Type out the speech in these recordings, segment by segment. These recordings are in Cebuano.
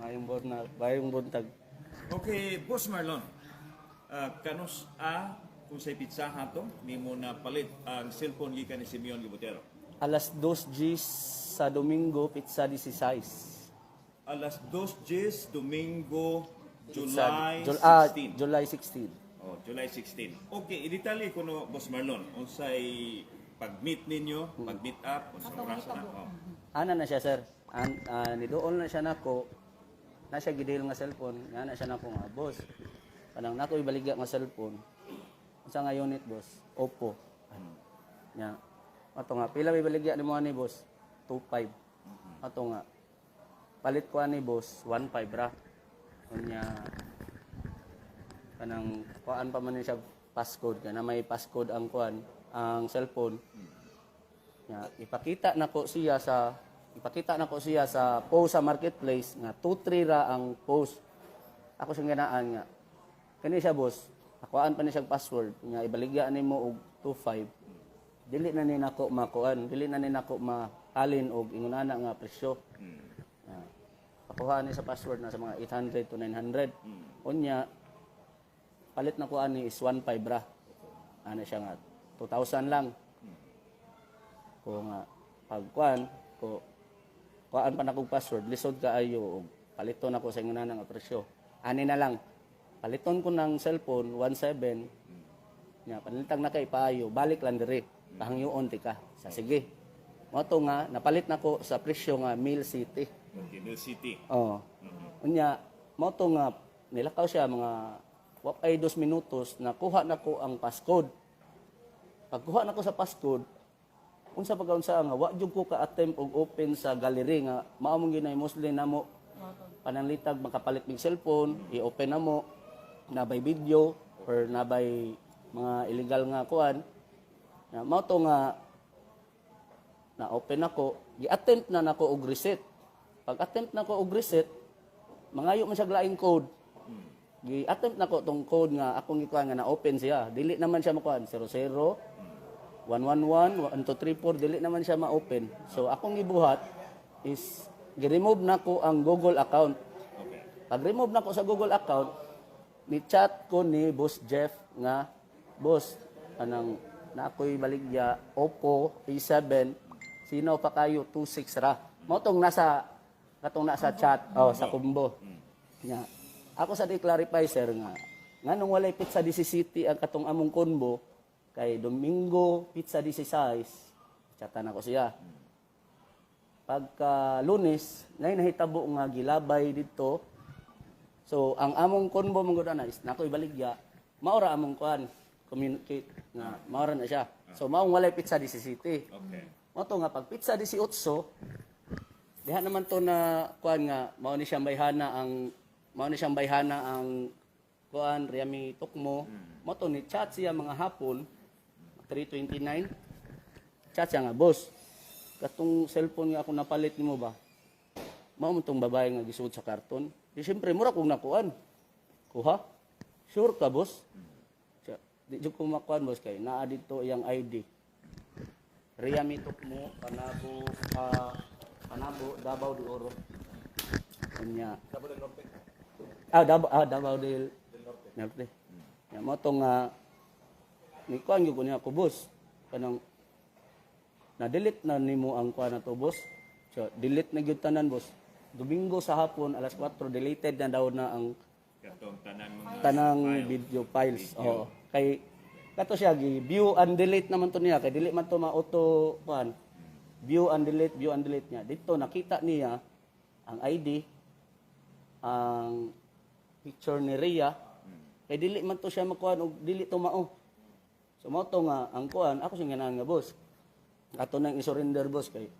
Maayong buntag, maayong buntag. Okay, Boss Marlon. Kanus-a kung sa pitsaha to nimo na palit ang cellphone gikan ni Simeon Gibutero? Alas 2 Gs sa Domingo, petsa 16. Alas 2 Gs, Domingo, July Petsa, 16. July 16. Oh, July 16. Okay, i-detalye ko no, Boss Marlon, unsay pag-meet ninyo, pag-meet up, unsay oras na. Oh. Ana na siya, sir. Niduol na siya nako. Na siya gidil nga cellphone. Nga na siya nako nga, "Boss. Kanang nako ibaligya nga cellphone." "Unsa nga unit, boss?" "Oppo." Nya. Ato nga, "Pila may baligya nimo ani, boss?" "25." Ato nga, "Palit ko ani, boss, 15 ra." Unya kanang kuan pa man ni siya passcode, kana may passcode ang kuan, ang cellphone. Nya, ipakita nako siya sa post sa marketplace nga 23 ra ang post. Ako siyang ganaan nga, "Kani siya, boss, akuan pa ni siya password nga ibaligya nimo og 25. Dili na ni nako makuan, dili na ni nako mahalin og ingon ana nga presyo." Nga, pakuha ni sa password na sa mga 800 to 900. Unya palit na ko ani is 15 ra. Ana siya nga 2,000 lang. Ko nga pagkuan ko, kuan pa na kog password, lisod kaayo og paliton ako sa ingon nga presyo. Ani na lang. Paliton ko ng cellphone 17 nya panalitag na kay paayo, balik lang diri. Pahangyoon ti ka. Sa sige. Mao to nga napalit nako sa presyo nga Mil City. Okay, Mill City. Oo. Unya, mao to nga nilakaw siya, mga wa ay 2 minutos nakuha nako ang passcode. Pagkuha nako sa passcode, unsa pagkaunsa nga wa jud ko ka-attempt og open sa gallery nga mao mong ginay mostly namo pananglitag makapalit mig cellphone, i-open namo na by video or na by mga illegal nga kuan. Na mao to nga na open ako, gi-attempt na nako og reset. Pag attempt nako og reset, mangayo man siya laing code. Gi-attempt nako tong code nga akong gikuan nga na-open siya. Dili naman siya makuan 00 111 1 2 3 4, dili naman siya ma-open. So akong gibuhat is gi-remove nako ang Google account. Pag remove nako sa Google account, ni chat ko ni Boss Jeff nga, "Boss, anang na ako'y baligya Oppo A7, sino pa kayo, 26 ra." Mao tong nasa katong nasa chat, oh, sa kumbo. Nya. Ako sa di clarify, sir, nga nganong walay petsa 17 ang katong among konbo kay Domingo petsa 16, chatan ako siya. Pagka Lunes, nay nahitabo nga gilabay dito. So, ang among konbo man gud ana is nako ibaligya, maora among kuan, communicate nga maora na siya. So, maong walay petsa 17. Mao to nga pag petsa 18, diha naman to na kuan nga mao ni siyang bayhana ang kuan Riami Tukmo. Mao to ni chat siya mga hapon 3:29. Chat siya nga, "Boss, katong cellphone nga ako napalit nimo ba? Mao mo tong babae nga gisuod sa karton?" Di siyempre mura kong nakuan. Kuha? "Sure ka, boss?" Siya, "Di jud ko makuan, boss, kay naa dito iyang ID. Riami Tukmo, Panabo, Panabo, Davao de Oro." Unya. Davao del Norte. Ah, Davao del Norte. Norte. Ya mo to nga ni kuan gyud ko niya ko, "Boss. Kanang na-delete na nimo ang kuan na to, boss." So, "Delete na gyud tanan, boss. Domingo sa hapon alas 4, deleted na daw na ang Katong tanan mga tanang file. Video files." Video. Oo. Kay kato siya gi view and delete naman to niya kay dili man to ma-auto kuan. View and delete, view and delete niya. Dito nakita niya ang ID, ang picture ni Rhea. Kay dili man to siya makuan og dili to mao. So mao to nga ang kuan ako siyang ganahan nga, "Boss. Ato nang i-surrender, boss, kay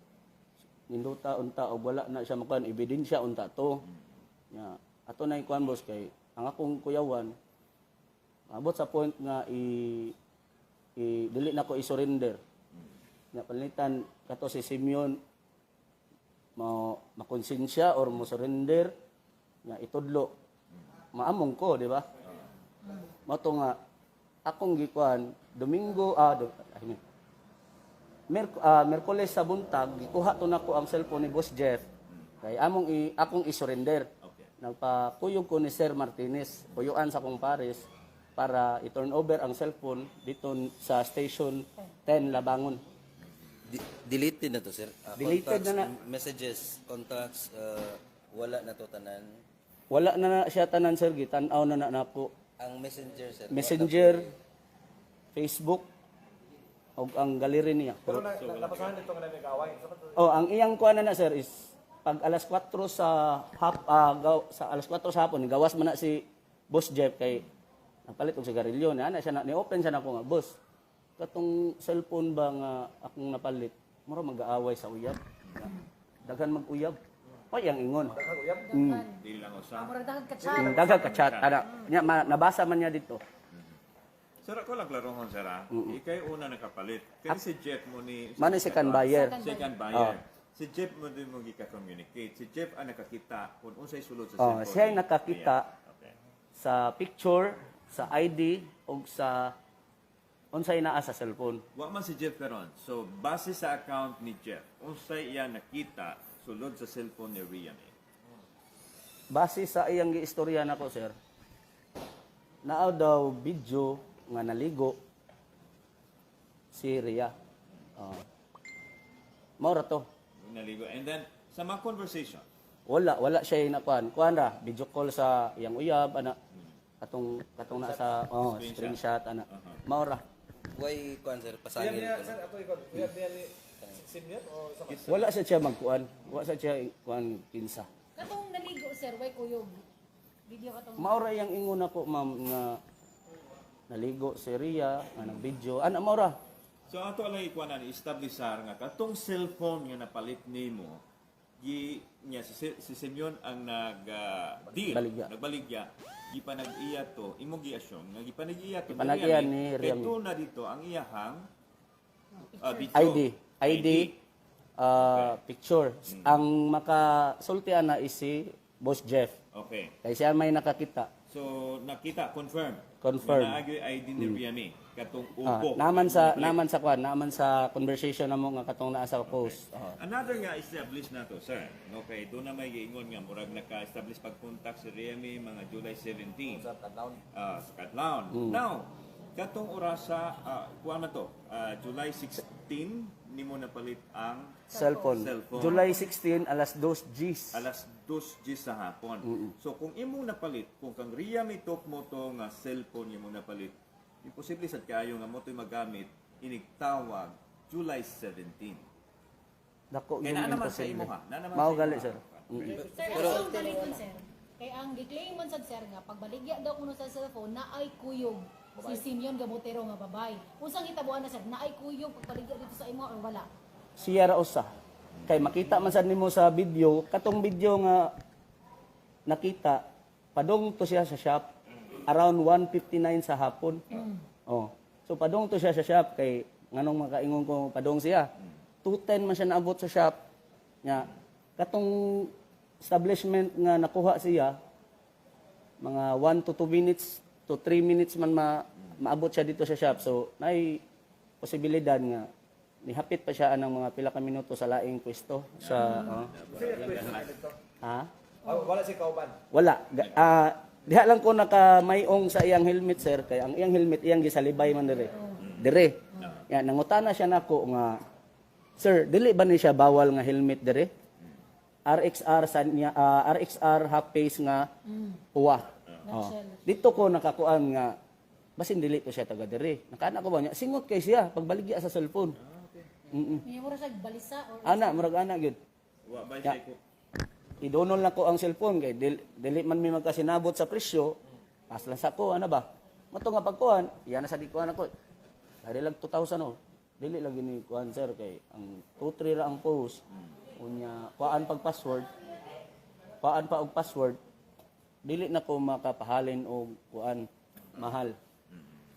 ninduta unta og wala na siya makuan, ebidensya unta to. Nya ato na ikuan, boss, kay ang akong kuyawan abot sa point nga i dili na ko i-surrender." Nya panalitan kato si Simeon mo makonsensya or mo surrender nga itudlo maamong ko, di ba? Mao to nga akong gikuan Domingo, I mean, Merkules sa buntag gikuha to nako ang cellphone ni Boss Jeff kay among akong i-surrender. Nagpakuyog ko ni Sir Martinez, kuyuan sa akong pares para i-turn over ang cellphone dito sa Station 10 Labangon. Deleted na to, sir. Deleted contacts, na na. Messages, contacts, wala na to tanan. Wala na na siya tanan, sir, gitan-aw na na nako. Ang Messenger, sir. Messenger, Facebook, og ang gallery niya. Pero napasahan dito nga nag-away. Sa Oh, ang iyang kuan na na, sir, is pag alas 4 sa hap ah, gaw, sa alas 4 sa hapon, gawas man na si Boss Jeff kay nagpalit og sigarilyo na ana siya na, ni-open siya nako nga, "Boss, katong cellphone ba nga akong napalit, mura mag-aaway sa uyab. Daghan mag-uyab." Oy, ang ingon. Dili lang usa. Murag daghan ka chat. Daghan ka chat ana. Nya nabasa man niya dito. Sir, ako lang klarohon, sir, ah. Ikay una nakapalit. Kaya si Jeff mo ni Mano second buyer. Second buyer. Si Jeff mo din mo gika-communicate. Si Jeff ang nakakita kung unsay sulod sa Oh, cellphone. siya ang nakakita sa picture, sa ID ug sa unsay naa sa cellphone. Wa man si Jeff karon. So base sa account ni Jeff, unsay iya nakita sulod sa cellphone ni Rian? Base sa iyang giistorya nako, sir, naa daw video nga naligo si Ria. Oh. Mao ra to. Naligo. And then sa mga conversation, Wala siya nakuan. Kuan ra, video call sa iyang uyab ana. Katong na sa, oh, screenshot ana. Mao ra. Why kuan, sir, Uyab pasangil niya, ko sir, no? ato ikaw. Uyab niya ni Senior o sa Wala sa siya magkuan. Wala sa siya kuan kinsa. Katong naligo, sir, way kuyog. Video katong Mao ra iyang ingon ako, ma'am, nga naligo si Ria, nga nag video. Ana, mao ra. So ato lang ikuanan establish sar nga katong cellphone nga napalit nimo gi niya si Simeon ang nag deal, Baligya. nagbaligya, gipanag-iya to, imo gi-assume nga gipanag-iya to Gipanag-iya ni Kay Riami. na dito ang iyahang video. ID, ID, picture. Ang makasulti ana is si Boss Jeff. Okay. Kay siya may nakakita. So nakita, confirm. Confirm. Nga naagyoy ID ni Riami katong upo. Naman sa kwan, naman sa conversation namo nga katong naa sa post. Oh. Another nga establish na to, sir. No, kay doon na may giingon nga murag naka-establish pag-contact si Remy mga July 17. Sa Kadlawon. Sa Kadlawon. Now, katong orasa, kuha na to, July 16 nimo napalit ang Cellphone. Cellphone. July 16 alas 2 Gs. Alas 2 sa hapon. So kung imong napalit, kung kang Ria may tok mo to nga cellphone imong napalit, imposible sad kaayo nga mo to'y magamit inigtawag July 17. Dako Kaya yung naa naman sa imposible. imo, ha? Naa naman Mao sa gali, imo, ha? sir. Sir, ang daliton, sir. Kay ang gi-claim man sad, sir, nga pagbaligya daw kuno sa cellphone na ay kuyog si Simeon Gabotero nga babay. Unsang hitabuan na, sir, na ay kuyog pagbaligya dito sa imo or wala? Siya ra usa. Kay makita man sad nimo sa video, katong video nga nakita, padong to siya sa shop around 1:59 sa hapon. Oh. So padong to siya sa shop kay nganong makaingon ko padong siya. 2:10 man siya naabot sa shop. Nya katong establishment nga nakuha siya mga 1 to 2 minutes to 3 minutes man maabot siya dito sa shop. So nay posibilidad nga nihapit pa siya anang mga pila ka minuto sa laing pwesto sa, oh. Ha? Ah, wala si kauban. Wala. Diha lang ko nakamayong sa iyang helmet, sir, kay ang iyang helmet iyang gisalibay man dire. Dire. Ya, nangutana siya nako nga, "Sir, dili ba ni siya bawal nga helmet dire?" RXR sa niya, RXR half face nga uwa. Oh. Dito ko nakakuan nga basin dili to siya taga dire. Nakana ko ba niya singot kay siya pagbaligya sa cellphone. May mura siya balisa or Ana, murag ana gyud. Wa ba siya ko? Idonol na ko ang cellphone kay dili man mi magkasinabot sa presyo. Pas lang sa ko ana ba. Mato nga pagkuan, iya na sa gikuan ako. Dari lang 2,000 oh. Dili lang gini kuan, sir, kay ang 23 ra ang post. Unya kuan pag password. Kuan pa og password. Dili na ko makapahalin og kuan mahal.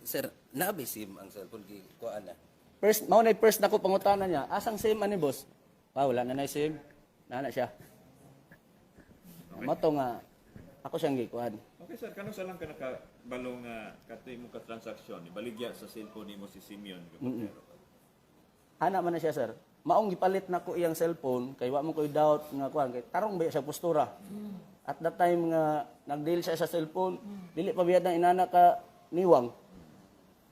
Sir, naabi SIM ang cellphone gi kuan na. First, mao na first nako pangutana niya. Asang SIM ani, boss? Ah, wala na na SIM. Nana siya. Mato nga ako siyang gikuan. Okay sir, kano sa lang ka nakabalo nga katoy mo ka transaksyon, ibaligya sa cellphone nimo si Simeon Gabotero? Ana man na siya, sir. Maong gipalit na ko iyang cellphone kay wa mo koy doubt nga kuan kay tarong ba siya postura. At that time nga nag-deal siya sa cellphone, dili pa biyad na inana ka niwang.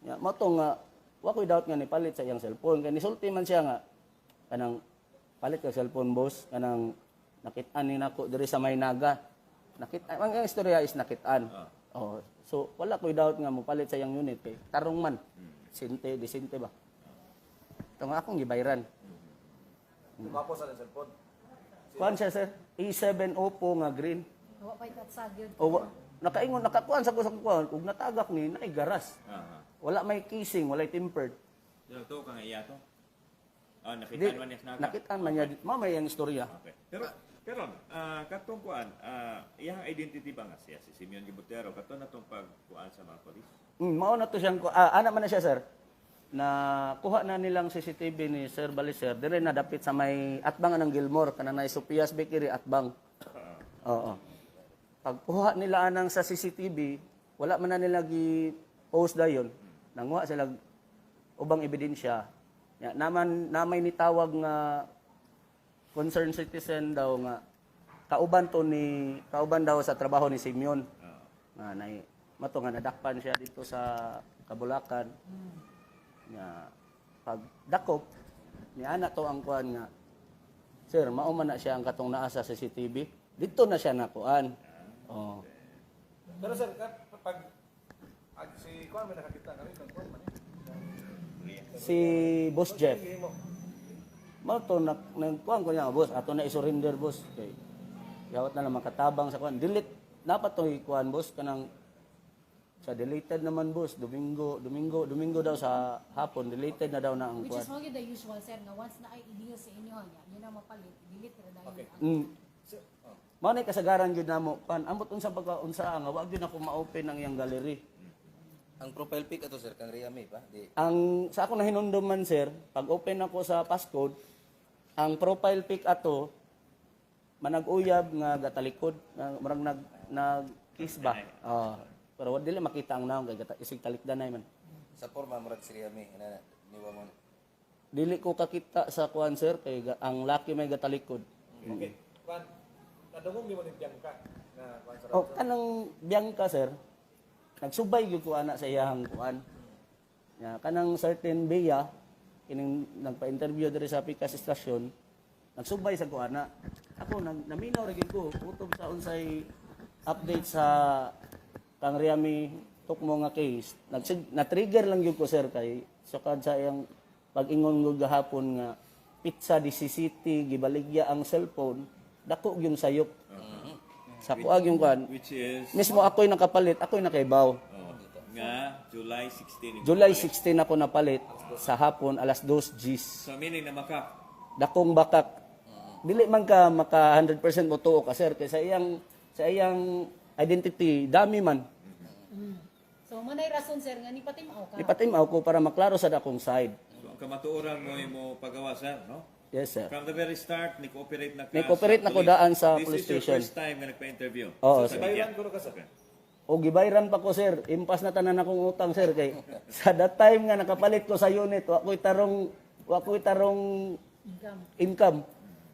Ya, mao to nga wa ko'y doubt nga nipalit sa iyang cellphone kay nisulti man siya nga kanang palit ka cellphone, boss, kanang nakit-an ni nako diri sa may Naga. Nakit ang istorya is nakit-an. Oh, so wala ko'y doubt nga mopalit sa iyang unit kay tarong man. Sinte, disinte ba? Ito nga akong gibayran. Gwapo sa cellphone. Kuan siya, sir, A7 Oppo nga green. Wa pa'y tatsag yun. O nakaingon nakakuan sa ko sa kuan ug natagak ni naay garas. Aha. Wala may casing, walay tempered. So, to kang iya to. Ah, Di, nakitaan man niya sa Naga. nakitaan man niya, mamay ang istorya. Okay. Pero karon, katong kuan, iyang identity ba nga siya si Simeon Gibutero kato na tong pagkuan sa mga polis? Mao na to siyang ana man na siya, sir. Na kuha na nilang CCTV ni Sir Baliser dire na dapit sa may atbangan ng Gilmore kanang nay Sopia's Bakery atbang. Oo. Pagkuha nila anang sa CCTV, wala man na nila gi-post dayon. Nanguha sila ubang ebidensya. Ya, naman namay nitawag nga concerned citizen daw nga kauban to ni kauban daw sa trabaho ni Simeon. Nga nay mato nga nadakpan siya dito sa Kabulakan. Nga pag dakop ni ana to ang kuan nga, "Sir, mao man na siya ang katong naa sa CCTV." Dito na siya nakuan. Oh. Pero sir, pag si Kuan may nakakita kami kang Kuan man eh. Si Boss Jeff. Hindi mo. Mao to na nagkuan ko niya, "Boss, ato na i-surrender, boss," kay yawat na lang makatabang sa kuan. Delete dapat to kuan, boss, kanang sa deleted naman, boss, Domingo, Domingo, Domingo daw sa hapon deleted na daw na ang Which kuan. is mo gyud the usual, sir, nga once na ay i-deal sa inyo niya, yun ang mapalit, delete ra dayon. Okay. Mao na kasagaran gyud namo kuan ambot unsa pagka unsa nga wa gyud ako ma-open ang iyang gallery. Ang profile pic ato, sir, kang Riame pa. Di Ang sa ako nahinumdum man, sir, pag open ako sa passcode, ang profile pic ato manag-uyab nga gatalikod, nga murag nag nag kiss ba. Ah, pero wa dili makita ang naong kay gata isig talikdanay man. Sa forma murag si Riame ana niwa mo. Dili ko kakita sa kuan, sir, kay ang laki may gatalikod. Okay. Kuan nadungog ni mo ni Bianca nga kuan sa Oh, kanang Bianca, sir. Nagsubay gyud ko ana sa iyahang kuan. Ya, kanang certain Bea kining nagpa-interview diri sa Pikas Station, nagsubay sa ko ana. Ako nag naminaw ra gyud ko utob sa unsay update sa kang Riami Tukmo nga case. Na-trigger lang gyud ko, sir, kay sukad sa iyang pag-ingon ko gahapon nga pizza di CCT gibaligya ang cellphone, dako gyung sayop. Sa kuag yung kuan. Which is Mismo ako'y nakapalit, ako'y nakaibaw. Oh, nga July 16. July 16 ako napalit sa hapon alas 2 Gs. So meaning na maka Dakong bakak. Dili man ka maka 100% mo tuo ka, sir, kay sa iyang identity dami man. So manay rason, sir, nga ni patimaw ka. Ipatimaw ko para maklaro sa dakong side. So ang kamatuoran mo imo pagawa, sir, no? Yes, sir. From the very start, ni-cooperate na ka. Ni-cooperate sa na ko police. daan sa This police is your station. first time nga nagpa-interview. Oo, sa sir. media. Bayran ko ka, sir. Okay. O gibayran pa ko, sir, impas na tanan akong utang, sir, kay sa that time nga nakapalit ko sa unit, wa ko'y tarong Income. income.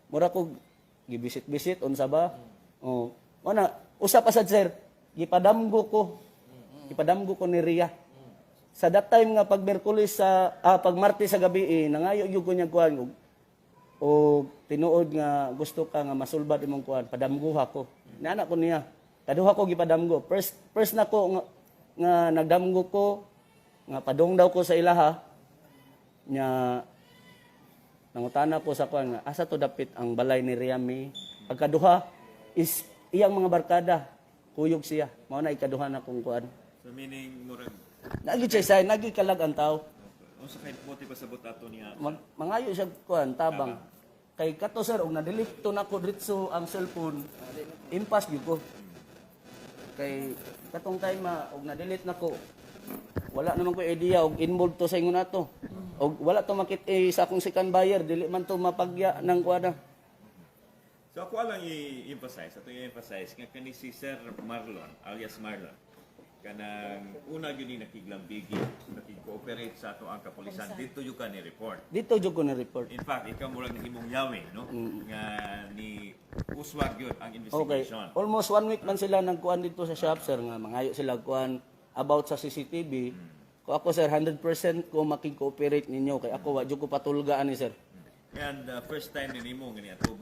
Mura ko gibisit-bisit unsa ba? Oh. Wala usa pa sad, sir. Gipadamgo ko. Gipadamgo ko ni Ria. Sa that time nga pag Miyerkules sa pag Martes sa gabi eh, nangayo gyud ko niya kuan og o tinuod nga gusto ka nga masulbad imong kuan, padamguha ko. Niana ko niya. Kaduha ko gipadamgo. First first na ko nga nagdamgo ko nga padong daw ko sa ilaha nya. Nangutana ko sa kuan nga asa to dapit ang balay ni Riami. Pagkaduha is iyang mga barkada kuyog siya. Mao na ikaduha na kong kuan. So meaning murag Nagi siya say, nagi kalag ang tao. Unsa kay buti pasabot ato niya? Mangayo siya kuan tabang. Kay kato, sir, og na-delete to nako diretso ang cellphone, impas gyud ko. Kay katong time ma og na-delete nako, wala naman ko idea og involved to sa ingon nato. Og wala to makit eh, sa akong second buyer, dili man to mapagya ng kuan na. So ako lang i-emphasize, ato i-emphasize nga kani si Sir Marlon alias Marlon. Kanang una gyud ni nakiglambigi, nakig-cooperate sa ato ang kapulisan. Dito gyud ka ni report. Dito jud ko na report. In fact, ikaw murag nahimong yawi, no? Nga ni uswag gyud ang Okay. investigation. Almost one week man sila nagkuan dito sa shop, sir, nga mangayo sila kuan about sa CCTV. Ko ako, sir, 100% ko makig-cooperate ninyo kay ako wa jud ko patulgaan ni sir. And first time ni nimo nga niatubang